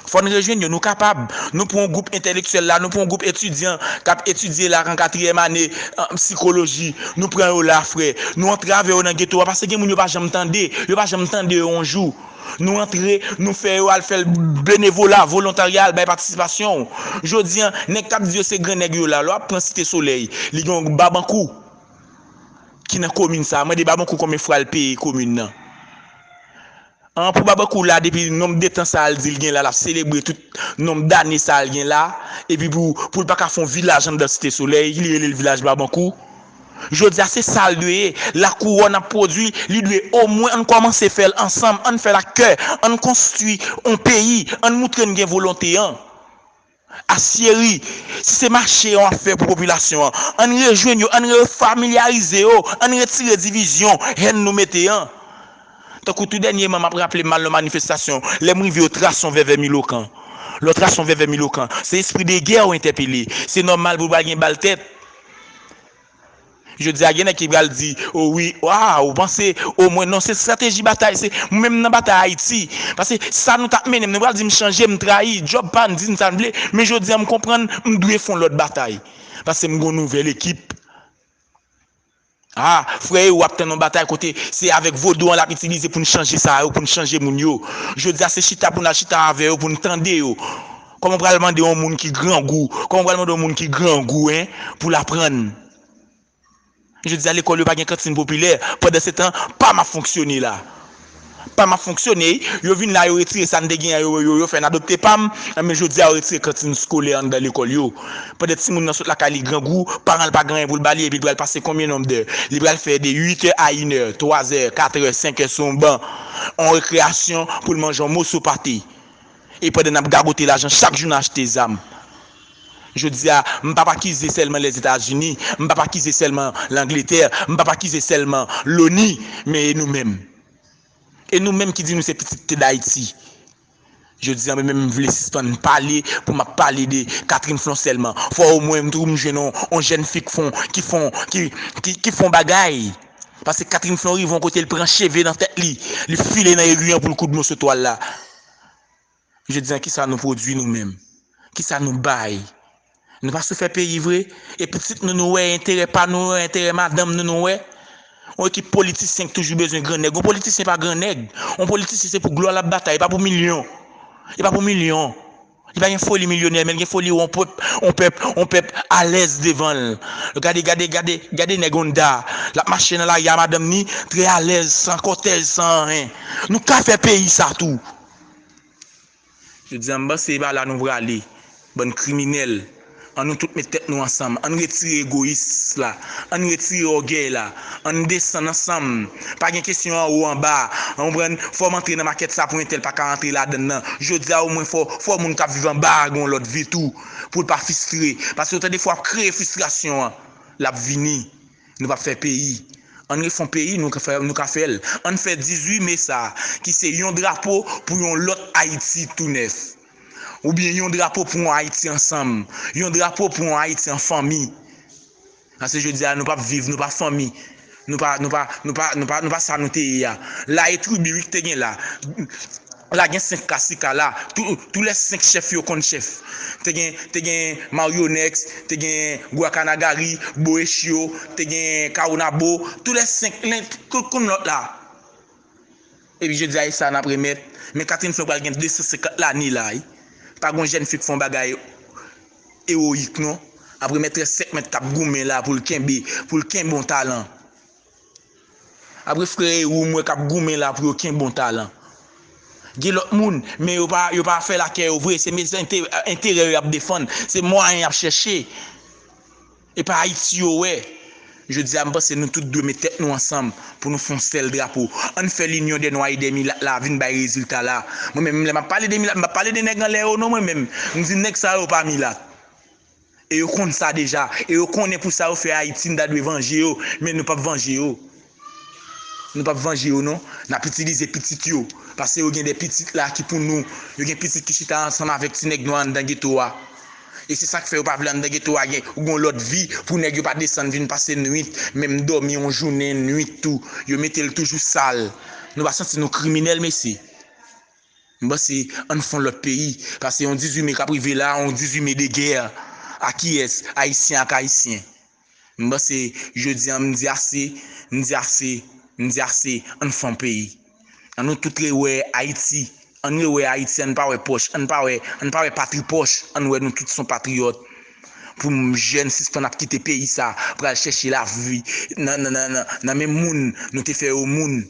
Fò n rejwenn yo, nou kapab. Nou pran yon gwoup entèlektyèl la, nou pran yon gwoup etidyan k ap etidye la an katriyèm ane, an sikoloji. Nou pran yo la, frè. Nou antre avè yo nan geto a, paske gen moun yo pa janm tande. Yo pa janm tande yo yon jou. Nou antre, nou fè yo al fè l benevola, volontarya, al bay patisipasyon. Jodi an, nèg k ap di yo se gran nèg yo la, lè w ap pran Site Solèy, li gen yon Babankou ki nan komin sa a. Mande Babankou konbyen fwa l peye komin nan. An, pou Babankou la, depi nonb de tan sa a l di l gen la, l ap selebre tout nonb dane sa a l gen la, epi pou, pou l pa ka fè yon vilaj anndan Site Solèy, li rele l vilaj Babankou. Jodi a, se sa l dwe ye. Lakouwòn ap pwodui, li dwe omwen, ann kòmanse fè l ansanm, ann fè l ak kè, ann konstwi yon peyi, ann moutre n gen volonte an. Asyeri, si se mache yo ap fè pou popilasyon an, ann rejwenn yo, ann refamilyarize yo, ann retire divizyon, hèn nou mete an. Tankou tou dènyèman, m ap raple m al nan manifestasyon, lè m rive yo tras yon vèvè Milokan. Lè w tras yon vèvè Milokan, se espri de gè w entèpele. Se nòmal pou w pa gen bal tèt. Jodi a, gen nèg ki pral di, o wi, a, ou panse, o mwen, non, se estrateji batay, se mwen menm nan batay Ayiti. Paske sa nou t ap mennen m, nou pral di m chanje, m trayi, djòb pa m, di m sa m vle, men jodi a, m konprann, m dwe fè yon lòt batay. Paske m gen yon nouvèl ekip. A, frè, e w ap tann yon batay kote se avèk vodou an l ap itilize pou n chanje sa yo, pou n chanje moun yo. Jodi a, se chita pou n al chita avè yo, pou n tande yo. Kòman w pral mande yon moun ki grangou, kòman w pral mande yon moun ki grangou, en, pou l aprann? Jodi a, lekòl yo pa gen kantin popilè. Pandan se tan, PAM ap fonksyone la. PAM ap fonksyone, yo vin la, yo retire sa n te gen an, yo, yo, yo fè n adopte PAM, men jodi a, yo retire kantin eskolè anndan lekòl yo. Pandan timoun nan sot lakay li grangou, paran l pa gen anyen pou l ba li, epi l pral pase konbyen nonb dè? Li pral fè de uit è a inè, twa è, kat è, senk è sou yon ban. On rekreyasyon pou l manje yon moso pate. E pandan n ap gagote lajan chak jou n achte zam. Jodi a, m p ap akize sèlman Lèzetazini, m p ap akize sèlman Langletè, m p ap akize sèlman Loni, men e nou menm. E nou menm ki di nou se pitit tè Dayiti. Jodi a, mwen menm m vle sispann pale pou m ap pale de Catherine Flon sèlman. Fò omwen m twouve m jwenn on, on jèn fi k fon, ki fon, ki, ki, ki fon bagay. Paske Catherine Flon rive yon kote, l pran cheve nan tèt li, li file nan egri an pou l koud moso twal la. Jodi a, kisa nou pwodui nou menm? Kisa nou bay? Nou pa sou fè peyi vre? E pitit nou, nou wè enterè pa nou, enterè madanm nou, nou wè? On ekip politisyen ki toujou bezwen grannèg. On politisyen pa grannèg. On politisyen se pou glwa l ap batay, e pa pou milyon. E pa pou milyon. Li pa gen foli milyonè, men l gen foli on pèp, on pèp, on pèp alèz devan l. Gade, gade, gade, gade nèg Honda. L ap mache nan lari a madanm ni, trè alèz, san kòtèj, san anyen. Nou ka fè peyi sa tou. Jodi a, m panse e pa la nou prale. Bann kriminèl. Ann nou tout met tèt nou ansanm. Ann retire egoyis la. Ann retire ògèy la. Ann desann ansanm. Pa gen kesyon anwo anba. Ou konprann? Fò m antre nan makèt sa pou entèl pa ka antre ladann nan. Jodi a, omwen fò, fò moun k ap viv anba a gen yon lòt vi tou. Pou l pa fristre. Paske ou tande fò ap kreye fristrasyon an. L ap vini. Nou p ap fè peyi. Ann refè yon peyi, nou ka fè, nou ka fè l. Ann fè dizuit me sa, ki se yon drapo pou yon lòt Ayiti tou nèf. Oubyen yon drapo pou yon Ayiti ansanm. Yon drapo pou yon Ayiti an fanmi. Paske jodi a, nou p ap viv, nou pa fanmi. Nou pa, nou pa, nou pa, nou pa, nou pa sa nou te ye a. La e tribi wi ki te gen la. La gen senk kasika la. Tou, tou lè senk chèf yo konn chèf. Te gen, te gen Maryonex, te gen Gwakanagari, Boechyo, te gen Kawonabo. Tou lè senk, len, tout konn lòt la. Epi jodi a, e sa n ap remèt. Men Catherine Flon pral gen de san senkant lane la, wi. Pa gon jèn fi k fè yon bagay ewoyik, non. Ap remèt trè sèt mèt k ap goumen la pou l kenbe, pou l kenbe yon talan. Apre frè e ou m wè k ap goumen la pou yo kenbe yon talan. Gen lòt moun, men yo pa, yo pa fè lakè yo vre, se men enterè yo y ap defann, se mwayen y ap chèche. E pa Ayiti yo wè. Jodi a, m panse nou tout dwe met tèt nou ansanm pou nou fè yon sèl drapo. Ann fè Linyon dè Nwa e dè Milat la vin bay rezilta la. Mwen menm, lè m ap pale de milat, m p ap pale de nèg anlè yo non, mwen menm. M di nèg sa yo pa milat. E yo konn sa deja. E yo konnen pou sa yo fè Ayiti, n ta dwe vanje yo. Men nou p ap vanje yo. Nou p ap vanje yo non. N ap itilize pitit yo. Paske yo gen de pitit la ki pou nou. Yo gen pitit ki chita ansanm avèk ti nèg nwa anndan geto a. E se sa k fè yo pa vle anndan geto a gen, ou gen yon lòt vi pou nèg yo pa desann vin pase nwit, menm dòmi yon jounen, nwit tou. Yo mete l toujou sal. Nou pa santi nou kriminèl, mesye? M panse ann fè yon lòt peyi. Paske yon dizuit me k ap rive la, yon dizuit me de gè. A kiyès? Ayisyen ak Ayisyen. M panse jodi a, m di ase, m di ase, m di ase, ann fè yon peyi. Ann nou tout rewè Ayiti. Ann rewè Ayiti, ann pa wè pòch, ann pa wè, ann pa wè patri pòch, ann wè nou tout se yon patriyòt. Pou m jèn sispann ap kite peyi sa, pral chèche lavi nan, nan, nan, nan, nan men moun nou te fè yo moun.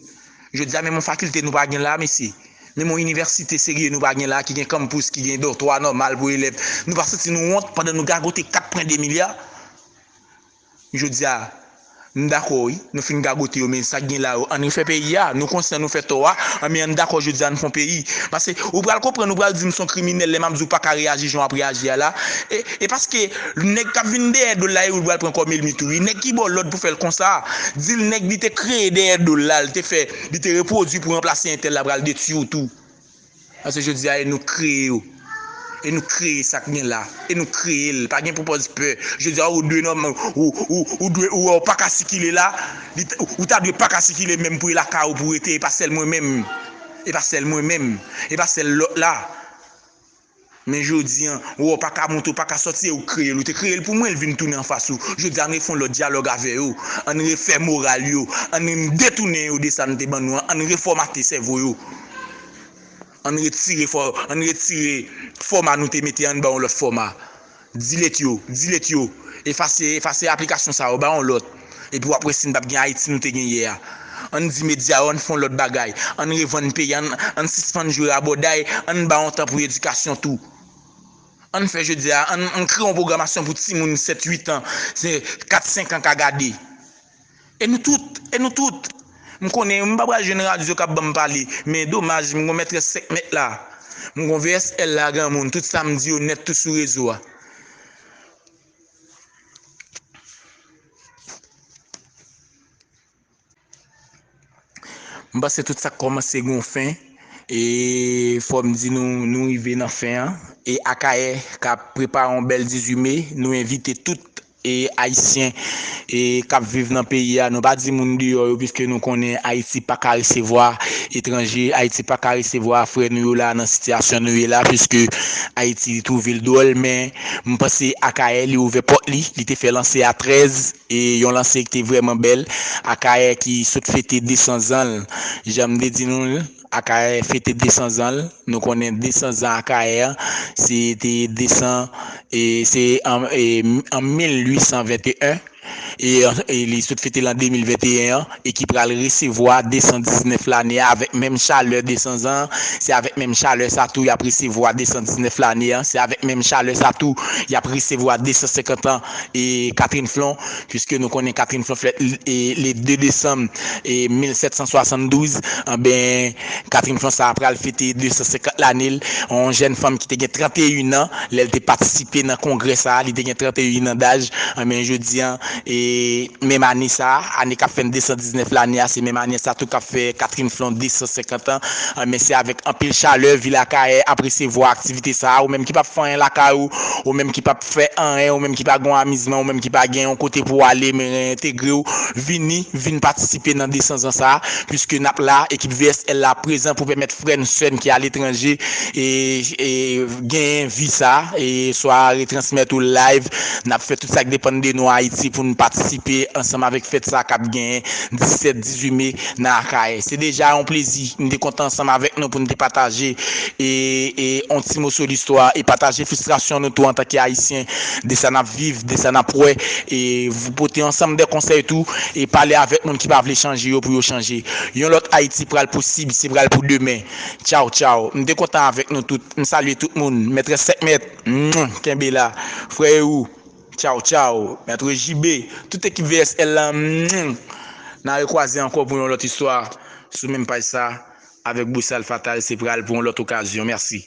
Jodi a, menm yon fakilte nou pa gen la, mesye. Menm yon inivèsite serye nou pa gen la, ki gen kanmpous, ki gen dòtwa nòmal pou elèv. Nou pa santi nou wont pandan nou gagote kat pwen de milya? Jodi a, m dakò wi, nou fin gagote yo, men sa k gen la yo, ann refè peyi a. Nou konsyan nou fè tò a, men ann dakò jodi a, ann fè yon peyi. Paske ou pral konprann, ou pral di m se yon kriminèl lè m ap di w pa ka reyaji jan w ap reyaji a la. E, e paske nèg k ap vin dèyè do l la, e ou l pral pran kòm ènmi tou wi. Nèg ki ba w lòd pou fè l konsa, di l nèg li te kreye dèyè do l la, l te fè, li te repwodui pou ranplase entèl la pral detwi w tou. Paske jodi a, e nou kreye yo. E nou kreye sa k gen la. E nou kreye l. Pa gen pou pòz pè. Jodi a, ou dwe nòm, ou, ou, ou dwe, ou wè w pa ka sikile la. Li t-, ou, ou ta dwe pa ka sikile menm pou e lakay ou pou rete. E pa sèl mwen menm. E pa sèl mwen menm. E pa sèl lòt la. Men jodi a, ou wè w pa ka monte, ou pa ka sòti, e ou kreye l. Ou te kreye l pou mwen, l vin tounen anfas ou. Jodi a, ann refè yon lòt dyalòg avè yo. Ann refè moral yo. Ann detounen yo de sa nou te ban nou an. Ann refòmate sèvo yo. Ann retire fò-, ann retire fòma nou te mete, ann ba yon lòt fòma. Delete yo, delete yo. Efase, efase aplikasyon sa yo, ba yon lòt. Epi w ap wè si n p ap gen Ayiti nou te gen yè a. Ann di medya yo, ann fè yon lòt bagay. Ann revann peyi a, ann, ann sispann jwe rabòday, ann ba yon tan pou edikasyon tou. Ann fè jodi a, ann, ann kreye yon pwogramasyon pou timoun sèt, uit an, se kat, senk an ka gade. E nou tout, e nou tout. M konnen, m pa pral jwenn radyo k ap ban m pale, men domaj, m gon mètrès senk mèt la. M gon V S L la, granmoun, tout sa m di yo nèt tou sou rezo a. M panse tout sa k kòmanse gon fen. E fò m di nou, nou rive nan fen an. E Akayè k ap prepare yon bèl dizuit me, nou envite tout e Ayisyen e k ap viv nan peyi a. Nou pa di moun deyò yo, piske nou konnen Ayiti pa ka resevwa etranje, Ayiti pa ka resevwa frè nou yo la nan sitiyasyon nou ye la, piske Ayiti li twouve l dwòl, men m panse Akayè li ouvè pòt li, li te fè lanse a trèz, e yon lanse ki te vrèman bèl. Akayè ki sot fete de san zan l, jan m te di nou l, Akayè fete de san zan l. Nou konnen de san zan Akayè, se te de san, e se an, e, an mil uit san venteyen, e, e li sot fete l an de mil venteyen an, e ki pral resevwa de san diznèf lane a avèk menm chalè de san zan an, se avèk menm chalè sa tou y ap resevwa de san diznèf lane a, se avèk menm chalè sa tou y ap resevwa de san senkant an e Catherine Flon, piske nou konnen Catherine Flon fèt, e, le de desanm, e, mil sèt san swasanndouz, anben, Catherine Flon sa a pral fete de san senkant lane l, yon jèn fanm ki te gen trannteyen an, lè l te patisipe nan kongrè sa a, li te gen trannteyen an daj, anben, jodi a, e, menm ane sa a, ane k ap fè de san diznèf lane a, se menm ane sa tou k ap fè Catherine Flon de san senkant an, anben, se avèk anpil chalè, vil Akayè ap resevwa aktivite sa a, ou menm ki p ap fè anyen lakay ou, ou menm ki p ap fè anyen, ou menm ki pa gen yon amizman, ou menm ki pa gen yon kote pou w ale, men reentegre w, vini, vin patisipe nan de san zan sa a, piske n ap la, ekip V S L la prezan pou pèmèt frè n, sè n ki aletranje, e, e, genyen vi sa a, e swa retransmèt ou live, n ap fè tout sa k depann de nou Ayiti pou n patisipe ansanm avèk fèt sa a k ap genyen disèt, dizuit me nan Akayè. Se deja yon plezi. M te kontan ansanm avèk nou pou n te pataje e, e, yon ti moso listwa e pataje fristrasyon nou tou antanke Ayisyen de sa n ap viv, de sa n ap wè, e pote ansanm de konsèy tou, e pale avèk moun ki pa vle chanje yo pou yo chanje. Yon lòt Ayiti pral posib, se pral pou demen. Tchaw, tchaw. M te kontan avèk nou tout. M salye tout moun. Mètrès sèt mèt. Mwah, kenbe la. Frè Erou. Tchaw, tchaw. Mèt J B. Tout ekip V S L la. Mwah. N a rekwaze ankò pou yon lòt istwa sou menm paj sa avèk Bosal Fatal. Se pral pou yon lòt okazyon. Mèsi.